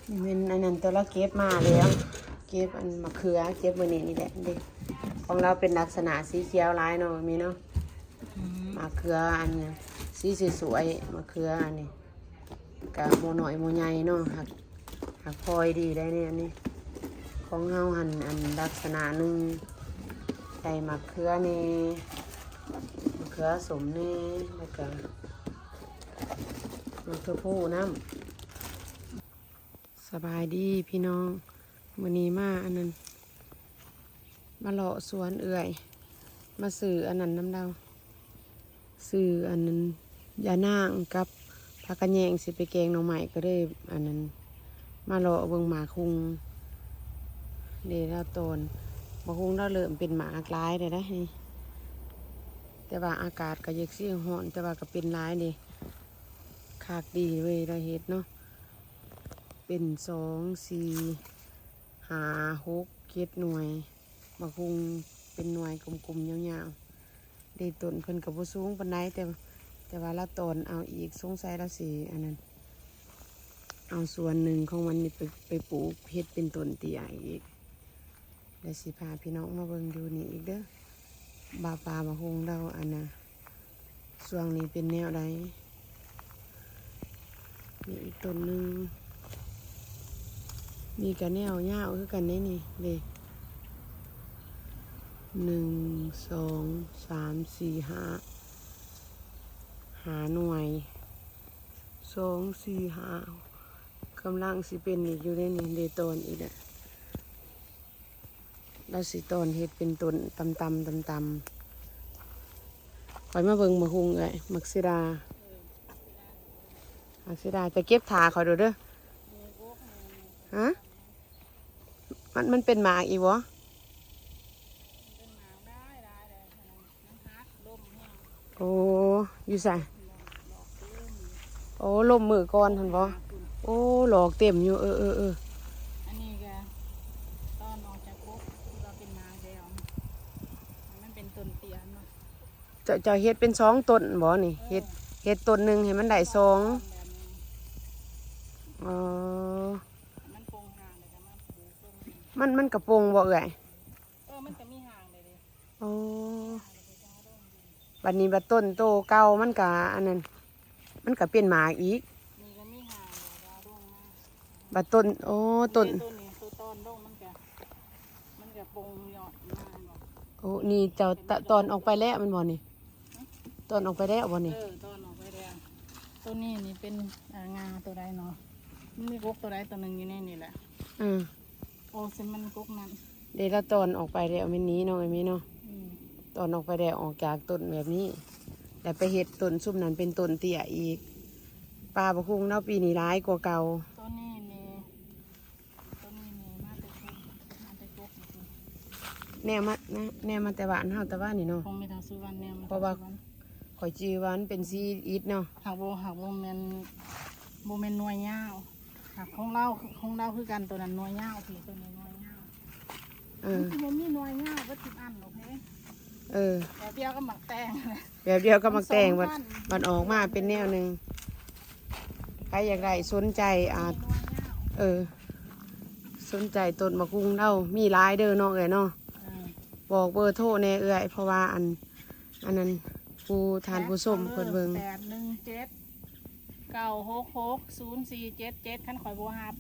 ນີ້ແມ່ນອັນນັ້ນ ແຕ່ລາວເກັບມາແລ້ວ ເກັບອັນໝາກເຂືອ ເກັບມື້ນີ້ນີ້ແຫຼະເດ້. ຂອງລາວເປັນລັກສະນະສີຂຽວຫຼາຍເນາະ ມີເນາະ ອືມ ໝາກເຂືອອັນນີ້ ສີສວຍໆ ໝາກເຂືອອັນນີ້ ກະບໍ່ນ້ອຍບໍ່ໃຫຍ່ເນາະ ຫາກ ຫາກພອຍດີໄດ໋ແນວນີ້. ຂອງເຮົາຫັ້ນ ອັນລັກສະນະໜຶ່ງ ໃສ່ໝາກເຂືອແດ່ ໝາກເຂືອສົ້ມແດ່ ແລ້ວກະໝາກຖົ່ວພູນຳ. ສະບາຍດີພີ່ນ້ອງ ມື້ນີ້ມາອັນນັ້ນ ມາເລາະສວນເອື້ອຍ ມາຊື້ອັນນັ້ນນຳລາວ ຊື້ອັນນັ້ນ ຢານາງກັບຜັກກະແຍງ ຊິໄປແກງໜໍ່ໄມ້ ກໍເລີຍອັນນັ້ນ ມາເລາະເບິ່ງໝາກຫຸ່ງເດ້. ລາວຕອນໝາກຫຸ່ງລາວເລີ່ມເປັນໝາກຫຼາຍແລ້ວເດ້ ແຕ່ວ່າອາກາດກໍຢາກຊິຮ້ອນ ແຕ່ວ່າກໍເປັນຫຼາຍເດ້. ຄັກດີເວີຍ ລາວເຮັດເນາະ ເປັນສອງ ສີ່ ຫ້າ ຫົກ ເຈັດໜ່ວຍ ໝາກຫຸ່ງເປັນໜ່ວຍກົມໆ ຍາວໆ ເດ້. ຕົ້ນເພິ່ນກໍບໍ່ສູງປານໃດ ແຕ່ ແຕ່ວ່າລາວຕອນເອົາອີກ ສົງໄສລາວຊິອັນນັ້ນ ເອົາສ່ວນໜຶ່ງຂອງມັນນີ້ໄປ ໄປປູກເຮັດເປັນຕົ້ນເຕ້ຍອີກ. ແລ້ວຊິພາພີ່ນ້ອງມາເບິ່ງຢູ່ນີ້ອີກເດີ ວ່າປ່າໝາກຫຸ່ງລາວອັນນ່າ ຊ່ວງນີ້ເປັນແນວໃດ. ມີອີກຕົ້ນໜຶ່ງ ນີ້ກະແນວຍາວຄືກັນເດ້ນີ້ເດ້ ໜຶ່ງ ສອງ ສາມ ສີ່ ຫ້າ ຫ້າໜ່ວຍ ສອງ ສີ່ ຫ້າ ກຳລັງຊິເປັນອີກຢູ່ເດ້ນີ້ ເດ້ຕອນອີກແລ້ວ. ລາວຊິຕອນເຮັດເປັນຕົ້ນຕ່ຳໆ ຕ່ຳໆ. ຂ້ອຍມາເບິ່ງໝາກຫຸ່ງເອື້ອຍ ໝາກເສດາ ໝາກເສດາ ຈະເກັບຖ້າຂ້ອຍໂດດເດີ. ຮະ? ມັນ ມັນເປັນໝາກອີກບໍ່? ໂອ້ ຢູ່ໃສ? ໂອ້ ລົມມື້ກ່ອນຫັ້ນບໍ່? ໂອ້ ຫຼອກເຕັມຢູ່ ເອີ ເອີ ເອີ. ອັນນີ້ກະຕອນອອກຈາກກົກທີ່ວ່າເປັນໝາກແລ້ວ ມັນເປັນຕົ້ນເຕ້ຍເນາະ. ເຈົ້າ ເຈົ້າເຮັດເປັນສອງຕົ້ນບໍ່ນີ້? ເອີ ເຮັດ ເຮັດຕົ້ນໜຶ່ງໃຫ້ມັນໄດ້ສອງ ແບບນີ້. ອໍ ມັນປົງຫາງແລ້ວກໍມາປູກຕົ້ນ ມັນ ມັນກະປົງບໍ່ເອື້ອຍ? ເອີ ມັນກະມີຫາງໄດ້ເດ້. ອໍ ບັດນີ້ບັດຕົ້ນໂຕເກົ່າມັນກະອັນນັ້ນ ມັນກະເປັນໝາກອີກ. ນີ້ກະມີຫາງແລ້ວກໍລົງມາ ບັດຕົ້ນ ໂອ້ ຕົ້ນ ນີ້ ຕົ້ນນີ້ ໂຕຕອນລົງມັນກະ ມັນກະປົງຍອດມາແມ່ນບໍ່? ໂອ້ ນີ້ເຈົ້າຕອນອອກໄປແລ້ວແມ່ນບໍ່ນີ້? ຕອນອອກໄປແລ້ວບໍ່ນີ້? ເອີ ຕອນອອກໄປແລ້ວ. ໂຕນີ້ນີ້ເປັນ ອ່າ ງາໂຕໃດເນາະ? ມັນມີກົກໂຕໃດໂຕໜຶ່ງຢູ່ໃນນີ້ແຫຼະ. ເອີ ໂອ້ ຊິມັນກົກນັ້ນເດ້ ລະຕອນອອກໄປແລ້ວແມ່ນນີ້ເນາະ ແມ່ນນີ້ເນາະ. ອືມ ຕອນອອກໄປແລ້ວ ອອກຈາກຕົ້ນແບບນີ້ ແລ້ວໄປເຮັດຕົ້ນຊຸມນັ້ນເປັນຕົ້ນເຕ້ຍອີກ. ປ່າບັກຫຸ່ງເນາະ ປີນີ້ຫຼາຍກວ່າເກົ່າ. ໂຕນີ້ນີ້ ໂຕນີ້ນີ້ມາແຕ່ພຸ້ນ ມາແຕ່ກົກນີ້ພຸ້ນ ແນວມາ ແນວມາແຕ່ບ້ານເຮົາແຕ່ວ່ານີ້ເນາະ ຂອງແມ່ທ້າວສຸວັນ ແນວມາ ເພາະວ່າຂ້ອຍຈື່ວ່າມັນເປັນຊີອິດເນາະ. ຫາກບໍ່ ຫາກບໍ່ແມ່ນ ບໍ່ແມ່ນໜ່ວຍຍາວ. ຫາກຂອງລາວ ຂອງລາວຄືກັນ ໂຕນັ້ນໜ່ວຍຍາວ ພີ້ ໂຕນີ້ໜ່ວຍຍາວ. ເອີ ມັນຊິບໍ່ມີໜ່ວຍຍາວເບິດທຸກອັນດອກເດ. ເອີ ແບບດຽວກັບໝາກແຕງ ແບບດຽວກັບໝາກແຕງ ມັນ ບັດ ສອງພັນ ບັດອອກມາເປັນແນວໜຶ່ງ. ໃຜຢາກໄດ້ສົນໃຈ ອາ ເອີ ສົນໃຈຕົ້ນໝາກຫຸ່ງເຮົາມີຫຼາຍເດີເນາະເອື້ອຍເນາະ. ເອີ ບອກເບີໂທແດ່ເອື້ອຍ ເພາະວ່າອັນ ອັນນັ້ນ ຜູ້ທ່ານຜູ້ຊົມເພິ່ນເບິ່ງ ແປດໜຶ່ງເຈັດ ເກົ້າຫົກຫົກ ສູນສີ່ເຈັດເຈັດ ຄັນຂ້ອຍບໍ່ຮັບ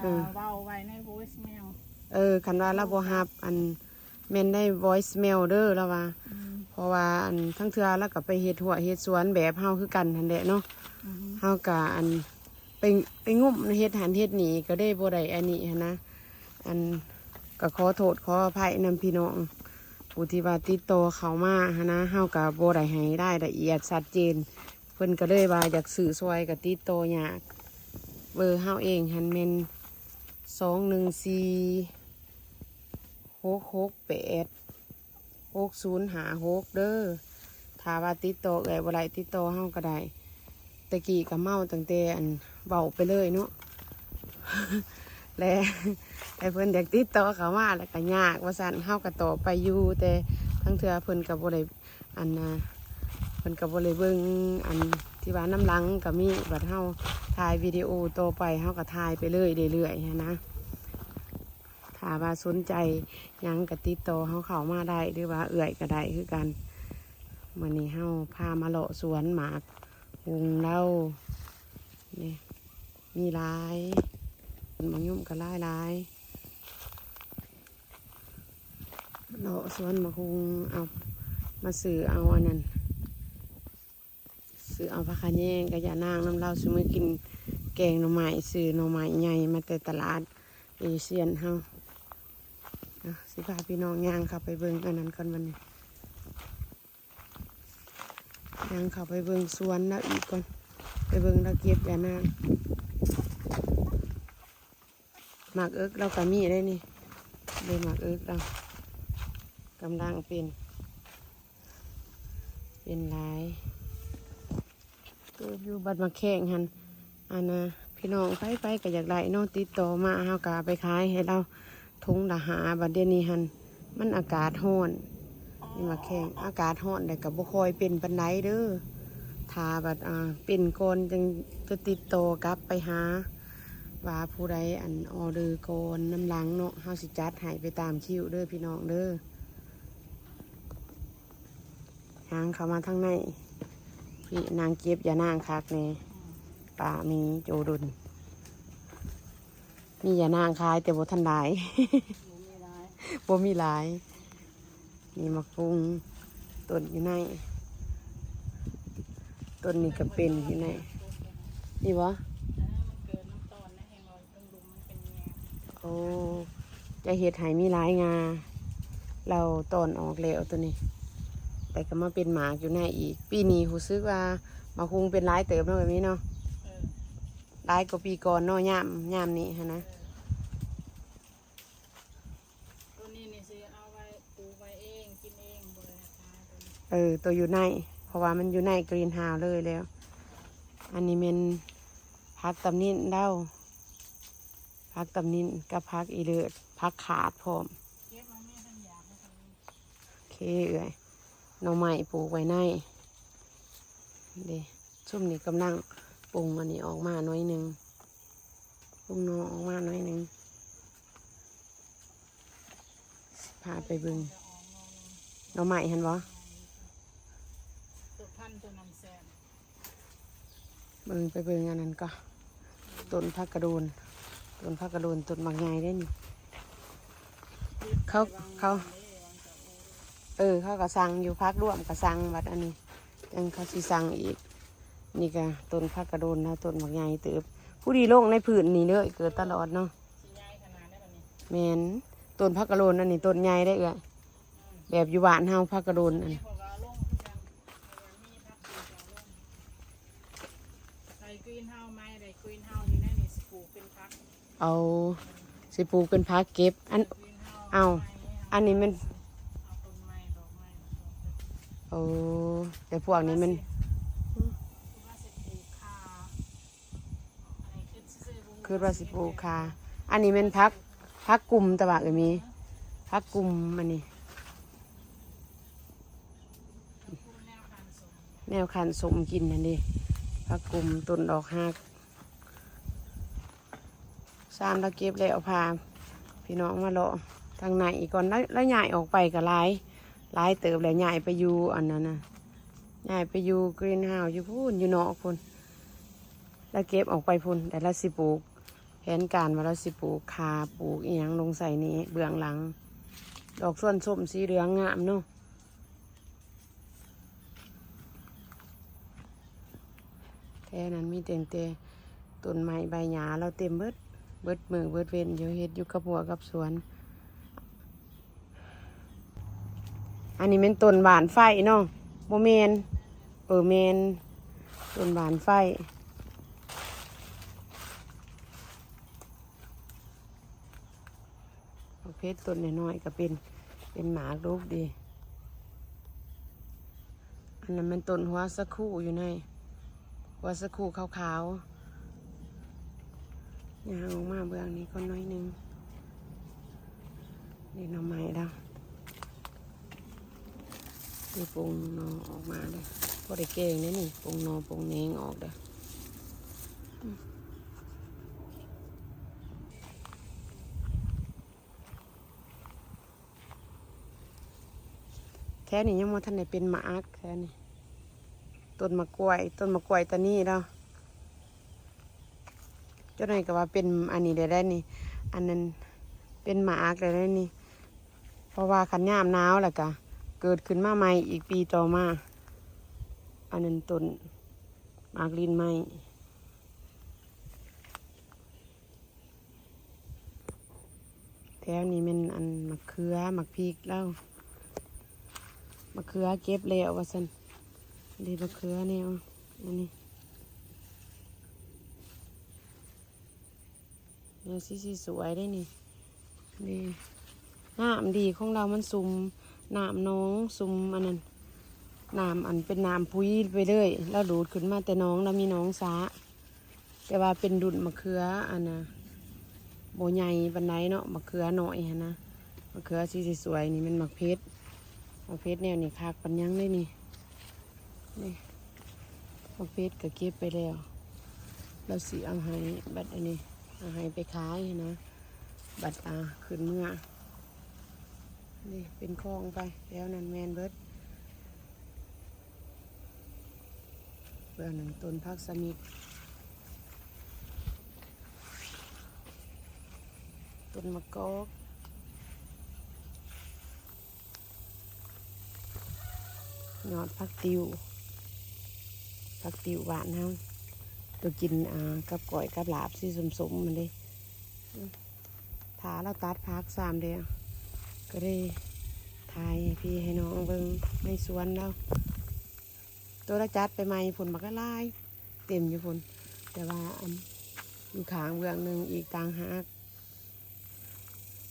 ເອີ ເວົ້າໄວ້ໃນ voicemail. ເອີ ຄັນວ່າລາວບໍ່ຮັບ ອັນ ແມ່ນໃນ voicemail ເດີ ລາວວ່າ. ອືມ ເພາະວ່າ ອັນ ລາງເທື່ອລາວກໍໄປເຮັດຮົ້ວເຮັດສວນແບບເຮົາຄືກັນຫັ້ນແຫຼະເນາະ. ອືຮຶ ເຮົາກໍ ອັນ ໄປ ໄປງຸ້ມເຮັດຫັ້ນເຮັດນີ້ ກໍເລີຍບໍ່ໄດ້ອັນນີ້ຫັ້ນນະ. ອັນ ກໍຂໍໂທດຂໍອະໄພນຳພີ່ນ້ອງຜູ້ທີ່ວ່າຕິດຕໍ່ເຂົ້າມາຫັ້ນນະ ເຮົາກໍບໍ່ໄດ້ໃຫ້ລາຍລະອຽດຊັດເຈນ ເພິ່ນກໍເລີຍວ່າຢາກຊື້ຊ່ອຍກໍຕິດຕໍ່ຍາກ. ເບີເຮົາເອງຫັ້ນແມ່ນ ສອງໜຶ່ງສີ່ ຫົກຫົກແປດ ຫົກສູນຫ້າຫົກ ເດີ. ຖ້າວ່າຕິດຕໍ່ເອື້ອຍບໍ່ໄດ້ ຕິດຕໍ່ເຮົາກໍໄດ້. ແຕ່ກີ້ກໍເມົາຕັ້ງແຕ່ ອັນ ເວົ້າໄປເລີຍເນາະ ແລະ ແລະເພິ່ນຢາກຕິດຕໍ່ເຂົ້າມາ ແລ້ວກໍຍາກວ່າຊັ້ນ ເຮົາກໍຕອບໄປຢູ່ ແຕ່ລາງເທື່ອເພິ່ນກໍບໍ່ໄດ້ ອັນນ່າ ເພິ່ນກໍບໍ່ໄດ້ເບິ່ງ ອັນ ທີ່ວ່ານຳຫຼັງກໍມີ ບັດເຮົາຖ່າຍວິດີໂອຕໍ່ໄປ ເຮົາກໍຖ່າຍໄປເລື້ອຍໆ ເລື້ອຍໆ ຫັ້ນນະ. ຖ້າວ່າສົນໃຈຫຍັງກໍຕິດຕໍ່ເຮົາເຂົ້າມາໄດ້ ຫຼືວ່າເອື້ອຍກໍໄດ້ຄືກັນ. ມື້ນີ້ເຮົາພາມາເລາະສວນໝາກຮຸ່ງລາວ ນີ້ ມີຫຼາຍ ໝາກຫຍຸ່ມກໍຫຼາຍໆ. ເລາະສວນໝາກຮຸ່ງ ເອົາ ມາຊື້ເອົາອັນນັ້ນ ຊື້ເອົາຜັກຂະແຍງກັບຢານາງນຳລາວ ຊິມື້ກິນແກງໜໍ່ໄມ້ ຊື້ໜໍ່ໄມ້ໃຫຍ່ມາແຕ່ຕະຫຼາດເອເຊຍນເຮົາ. ອ່ະ ຊິພາພີ່ນ້ອງຍ່າງເຂົ້າໄປເບິ່ງອັນນັ້ນກ່ອນ ບັດນີ້ ຍ່າງເຂົ້າໄປເບິ່ງສວນລາວອີກກ່ອນ ໄປເບິ່ງລາວເກັບຢານາງ. ໝາກເອິກລາວກໍມີໄດ໋ນີ້ ເບິ່ງໝາກເອິກລາວກຳລັງເປັນ ເປັນຫຼາຍເຕີບຢູ່. ບັດໝາກແຂ້ງຫັ້ນ ອັນນ່າ ພີ່ນ້ອງໃຜໆກໍຢາກໄດ້ເນາະ ຕິດຕໍ່ມາ ເຮົາກໍເອົາໄປຂາຍໃຫ້ລາວ ຖົງລະຫ້າ. ບັດດຽວນີ້ຫັ້ນ ມັນອາກາດຮ້ອນ ນີ້ໝາກແຂ້ງ ອາກາດຮ້ອນແລ້ວກໍບໍ່ຄ່ອຍເປັນປານໃດເດີ້. ຖ້າບັດ ອ່າ ເປັນກ່ອນ ຈັ່ງຈະຕິດຕໍ່ກັບໄປຫາ ວ່າຜູ້ໃດ ອັນ ອໍເດີກ່ອນນຳຫຼັງເນາະ ເຮົາຊິຈັດໃຫ້ໄປຕາມຄິວເດີ້ ພີ່ນ້ອງເດີ້. ຍ່າງເຂົ້າມາທາງໃນ ພີ່ ນາງເກັບຢານາງຄັກແນ່ ປາມີໂຈດົນ. ມີຢານາງຂາຍແຕ່ບໍ່ທັນຫຼາຍ ບໍ່ມີຫຼາຍ ບໍ່ມີຫຼາຍ. ນີ້ໝາກຮຸ່ງ ຕົ້ນຢູ່ໃນ ຕົ້ນນີ້ກໍເປັນຢູ່ໃນ ນີ້ບໍ່? ໂອ້ ຈະເຮັດໃຫ້ມີຫຼາຍງາ ລາວຕອນອອກແລ້ວໂຕນີ້ ແຕ່ກໍມາເປັນໝາກຢູ່ໃນອີກ. ປີນີ້ຮູ້ສຶກວ່າໝາກຮຸ່ງເປັນຫຼາຍເຕີບເນາະ ແບບນີ້ເນາະ ເອີ ຫຼາຍກວ່າປີກ່ອນເນາະ ຍາມ ຍາມນີ້ຫັ້ນນະ ເອີ. ໂຕນີ້ນີ້ຊິເອົາໄວ້ປູກໄວ້ເອງ ກິນເອງ ບໍ່ໄດ້ຂາຍໂຕນີ້ ເອີ ໂຕຢູ່ໃນ ເພາະວ່າມັນຢູ່ໃນກຣີນເຮົາສ໌ເລີຍແລ້ວ. ອັນນີ້ແມ່ນຜັກຕຳນິນລາວ ຜັກຕຳນິນກັບຜັກອີເລີດ ຜັກຂາດພ້ອມ ເກັບມາແມ່ ຄັນຢາກ ໂອເຄເອື້ອຍ ໜໍ່ໄມ້ປູກໄວ້ໃນ ເດ້ ຊຸມນີ້ກຳລັງປຸງອັນນີ້ອອກມາໜ້ອຍໜຶ່ງ ປຸງໜໍ່ອອກມາໜ້ອຍໜຶ່ງ ຊິພາໄປເບິ່ງ ໜໍ່ໄມ້ຫັ້ນບໍ່? ເບິ່ງ ໄປເບິ່ງອັນນັ້ນກໍ ຕົ້ນຜັກກະໂດນ ຕົ້ນຜັກກະໂດນ ຕົ້ນບັກໃຫຍ່ເດ້ນີ້ ເຂົາ ເຂົາ ເອີ ເຂົາກໍສັ່ງຢູ່ ຜັກລວມກໍສັ່ງ ບັດອັນນີ້ ຈັ່ງເຂົາຊິສັ່ງອີກ. ນີ້ກໍຕົ້ນຜັກກະໂດນນະ ຕົ້ນບັກໃຫຍ່ເຕີບ ຜູ້ດີລົງໃນພື້ນນີ້ເລີຍ ເກີດຕະຫຼອດເນາະ ຊິໃຫຍ່ຂະໜາດໃດບັດນີ້ ແມ່ນ ຕົ້ນຜັກກະໂດນອັນນີ້ຕົ້ນໃຫຍ່ເດ້ເອື້ອຍ ແບບຢູ່ບ້ານເຮົາຜັກກະໂດນອັນ ໃສ່ກຣີນເຮົາສ໌ໃໝ່ ໄດ້ກຣີນເຮົາສ໌ຢູ່ໃນນີ້ ຊິປູກເປັນຜັກ ເອົາ ຊິປູກເປັນຜັກເກັບ ອັນ ເອົາ ອັນນີ້ມັນ ເອົາຕົ້ນໄມ້ດອກໄມ້ ໂອ້ ແຕ່ພວກນີ້ມັນ ຄືວ່າຊິປູກຂ່າ ອັນນີ້ແມ່ນຜັກ ຜັກກຸມ ແຕ່ວ່າເອີຍມີຜັກກຸມ ອັນນີ້ ແນວຄັນສົມກິນຫັ້ນເດ້ ຜັກກຸມ ຕົ້ນດອກຮັກ ຊານລາວເກັບແລ້ວ ພາພີ່ນ້ອງມາເລາະທາງໃນອີກກ່ອນ ລາວ ລາວຍ້າຍອອກໄປກໍຫຼາຍ ຫຼາຍເຕີບແລ້ວ ຍ້າຍໄປຢູ່ອັນນັ້ນນະ ຍ້າຍໄປຢູ່ກຣີນເຮົາສ໌ຢູ່ພຸ້ນ ຢູ່ນອກພຸ້ນ ລາວເກັບອອກໄປພຸ້ນ ແຕ່ລາວຊິປູກ ແຜນການວ່າລາວຊິປູກຂ່າ ປູກອີ່ຫຍັງລົງໃສ່ນີ້ເບື້ອງຫຼັງ ດອກຊວນສົ້ມສີເຫຼືອງງາມເນາະ. ແຖວນັ້ນມີແຕ່ ແຕ່ຕົ້ນໄມ້ໃບຫຍ້າລາວເຕັມເບິດ ເບິດມື້ເບິດເວັນຢູ່ ເຮັດຢູ່ກັບຮົ້ວກັບສວນ. ອັນນີ້ແມ່ນຕົ້ນຫວ່ານໄຟເນາະ ບໍ່ແມ່ນ ເອີ ແມ່ນ ຕົ້ນຫວ່ານໄຟ. ໝາກເຜັດຕົ້ນນ້ອຍໆ ກໍເປັນ ເປັນໝາກດົກດີ. ອັນນັ້ນແມ່ນຕົ້ນຫົວສາຄູຢູ່ໃນ ຫົວສາຄູຂາວໆ. ຍ່າງອອກມາເບື້ອງນີ້ກ່ອນໜ້ອຍໜຶ່ງ. ນີ້ໜໍ່ໄມ້ລາວ ທີ່ປຸງໜໍ່ອອກມາເດ້. ບໍ່ໄດ້ແກງເດ້ນີ້ ປົງໜໍ່ປົງແໜງອອກເດີ້. ແຖວນີ້ຍັງບໍ່ທັນໄດ້ເປັນໝາກ ແຖວນີ້ ຕົ້ນໝາກກ້ວຍ ຕົ້ນໝາກກ້ວຍຕານີ້ລາວ ເຈົ້າໜ້ອຍກໍວ່າເປັນອັນນີ້ໄດ້ໄດ໋ນີ້ ອັນນັ້ນເປັນໝາກໄດ້ໄດ໋ນີ້ ເພາະວ່າຄັນຍາມໜາວແລ້ວກໍເກີດຂຶ້ນມາໃໝ່ອີກປີຕໍ່ມາ. ອັນນັ້ນຕົ້ນໝາກລິ້ນໄມ້. ແຖວນີ້ແມ່ນອັນໝາກເຂືອ ໝາກພິກລາວ ໝາກເຂືອເກັບແລ້ວວ່າຊັ້ນ. ເດ້ ໝາກເຂືອແນວ ອັນນີ້ ແນວສີ ສີສວຍເດ້ນີ້. ເດ້ ນ້ຳດີຂອງລາວມັນຊຸ່ມ ນ້ຳໜອງຊຸ່ມ ອັນນັ້ນ ນ້ຳອັນເປັນນ້ຳຜຸຍໄປເລີຍ ລາວດູດຂຶ້ນມາແຕ່ໜອງ ລາວມີໜອງສະ. ແຕ່ວ່າເປັນດຸ້ນໝາກເຂືອ ອັນນ່າ ບໍ່ໃຫຍ່ປານໃດເນາະ ໝາກເຂືອນ້ອຍຫັ້ນນະ ໝາກເຂືອສີສວຍໆ ນີ້ແມ່ນໝາກເຜັດ. ໝາກເຜັດແນວນີ້ຄັກປານຫຍັງເດ້ນີ້. ນີ້ ໝາກເຜັດກໍເກັບໄປແລ້ວ ລາວຊິເອົາໃຫ້ ບັດອັນນີ້ ເອົາໃຫ້ໄປຂາຍຫັ້ນນະ ບັດ ອ່າ ຂຶ້ນເມືອ. ນີ້ເປັນຄອງໄປ ແຖວນັ້ນແມ່ນເບິດ. ເບື້ອງໜຶ່ງຕົ້ນຜັກສະມິກ ຕົ້ນມະກອກ ຍອດຜັກຕິ້ວ ຜັກຕິ້ວບ້ານເຮົາ ຕົວກິນ ອ່າ ກັບກ້ອຍກັບລາບ ສີສົ້ມໆ ຫັ້ນເດ້. ຖ້າລາວຕັດຜັກຊ້ຳແລ້ວ ກໍເລີຍຖ່າຍໃຫ້ພີ່ໃຫ້ນ້ອງເບິ່ງໃນສວນລາວ. ໂຕລະຈັດໄປໃໝ່ພຸ້ນ ບັກຫຼາຍໆ ເຕັມຢູ່ພຸ້ນ ແຕ່ວ່າອັນຢູ່ຂ້າງເບື້ອງໜຶ່ງອີກຕ່າງຫາກ.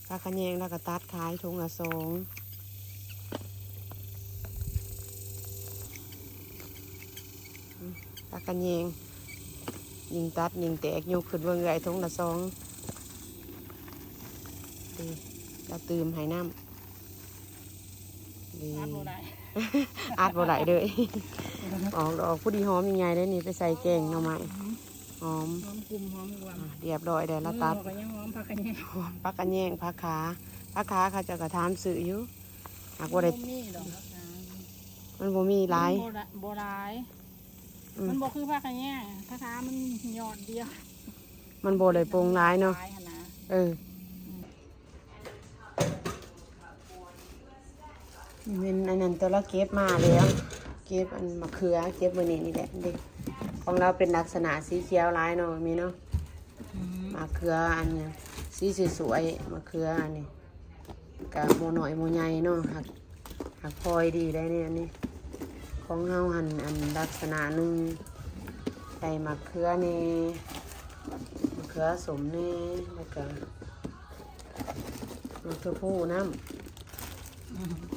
ຜັກຂະແຍງລາວກໍຕັດຂາຍຖົງລະສອງ. ຜັກຂະແຍງ ຍິງຕັດຍິງແຕກ ຍົກຂຶ້ນເບິ່ງເອື້ອຍ ຖົງລະສອງ. ດີ ລາວຕື່ມໃຫ້ນ້ຳ. ດີ ອັດບໍ່ໄດ້ ອັດບໍ່ໄດ້ເລີຍ. ອອກດອກ ພໍດີຫອມໃຫຍ່ໆ ເດ້ນີ້ ໄປໃສ່ແກງໜໍ່ໄມ້. ຫອມ ຫອມກຸ້ມ ຫອມກວມ. ອ່າ ຮຽບຮ້ອຍແລ້ວ ລາວຕັດ ກໍຍັງຫອມຜັກຂະແຍງ ຫອມຜັກຂະແຍງ ຜັກຂາ ຜັກຂາເຂົາເຈົ້າກໍຖາມຊື້ຢູ່ ຫາກບໍ່ໄດ້ ມັນບໍ່ມີດອກ ມັນບໍ່ມີຫຼາຍ ມັນບໍ່ຫຼາຍ ບໍ່ຫຼາຍ. ອືມ ມັນບໍ່ຄືຜັກຂະແຍງ ຜັກຂາມັນຍອດດຽວ ມັນບໍ່ໄດ້ປົ່ງຫຼາຍເນາະ ຫຼາຍຫັ້ນນະ. ເອີ ອືມ ແມ່ນອັນນັ້ນ ແຕ່ລາວເກັບມາແລ້ວ ເກັບອັນໝາກເຂືອ ເກັບມື້ນີ້ນີ້ແຫຼະເດ້. ຂອງລາວເປັນລັກສະນະສີຂຽວຫຼາຍເນາະ ມີເນາະ ອືມ ໝາກເຂືອອັນນີ້ ສີສວຍໆ ໝາກເຂືອອັນນີ້ ກະບໍ່ນ້ອຍບໍ່ໃຫຍ່ເນາະ ຫາກ ຫາກພໍດີໄດ໋ແນວນີ້. ຂອງເຮົາຫັ້ນ ອັນລັກສະນະໜຶ່ງ ໃສ່ໝາກເຂືອແດ່ ໝາກເຂືອສົ້ມແດ່ ແລ້ວກະ ໝາກຖົ່ວພູນຳ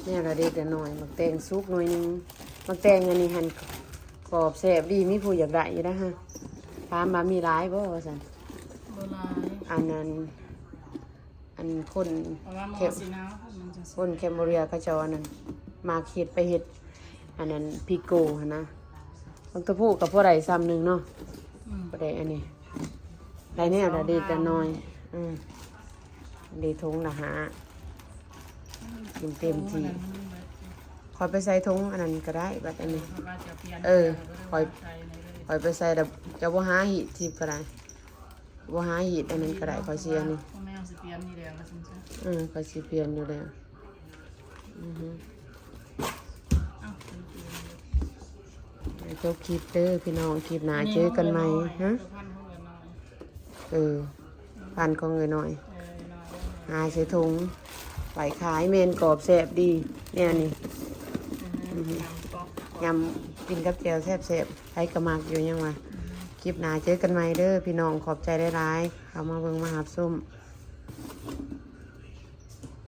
ແນວລະເລັກລະນ້ອຍ. ໝາກແຕງສຸກໜ້ອຍໜຶ່ງ ໝາກແຕງອັນນີ້ຫັ້ນກອບແຊບດີ ມີຜູ້ຢາກໄດ້ຢູ່ນະຮະ. ຖາມວ່າມີຫຼາຍບໍ່ວ່າຊັ້ນ ບໍ່ຫຼາຍ ອັນນັ້ນ ອັນຄົນ ເພາະວ່າໝໍ້ ແຄມ ຊິໜາວ ຄົນແຄມໂບເຣຍເຂົາເຈົ້າອັນນັ້ນ ມັກເຮັດ ໄປເຮັດອັນນັ້ນ ພິໂກຫັ້ນນະ. ໝາກຖົ່ວພູກໍພໍໄດ້ຊໍ່າໜຶ່ງເນາະ ອືມ ພໍໄດ້ອັນນີ້ ໄດ້ແນວລະເລັກລະນ້ອຍ ອືມ ໄດ້ຖົງລະຫ້າ ກິນເຕັມທີ່. ຂ້ອຍໄປໃສ່ຖົງອັນນັ້ນກໍໄດ້ ບັດອັນນີ້ ເອີ ຂ້ອຍ ຂ້ອຍໄປໃສ່ແລ້ວ ເຈົ້າບໍ່ຫາຮີດທີ່ກໍໄດ້. ບໍ່ຫາຮີດອັນນັ້ນກໍໄດ້ ຂ້ອຍຊິອັນນີ້ ເອີ ຂ້ອຍຊິປ່ຽນຢູ່ແລ້ວ. ອືຮຶ ຈົບຄລິບເດີພີ່ນ້ອງ ຄລິບໜ້າເຈີກັນໃໝ່. ຮະ ເອີ ພັນຂອງເອື້ອຍນ້ອຍ ຫາໃສ່ຖົງໄວ້ຂາຍ ແມ່ນກອບແຊບດີແນວນີ້. ອືຮຶ ຍຳກິນກັບແຈ່ວແຊບໆ ໃຜກໍມັກຢູ່ຫຍັງວ່າ. ຄລິບໜ້າເຈີກັນໃໝ່ເດີພີ່ນ້ອງ ຂອບໃຈຫຼາຍໆ ເຂົ້າມາເບິ່ງມາຮັບຊົມ.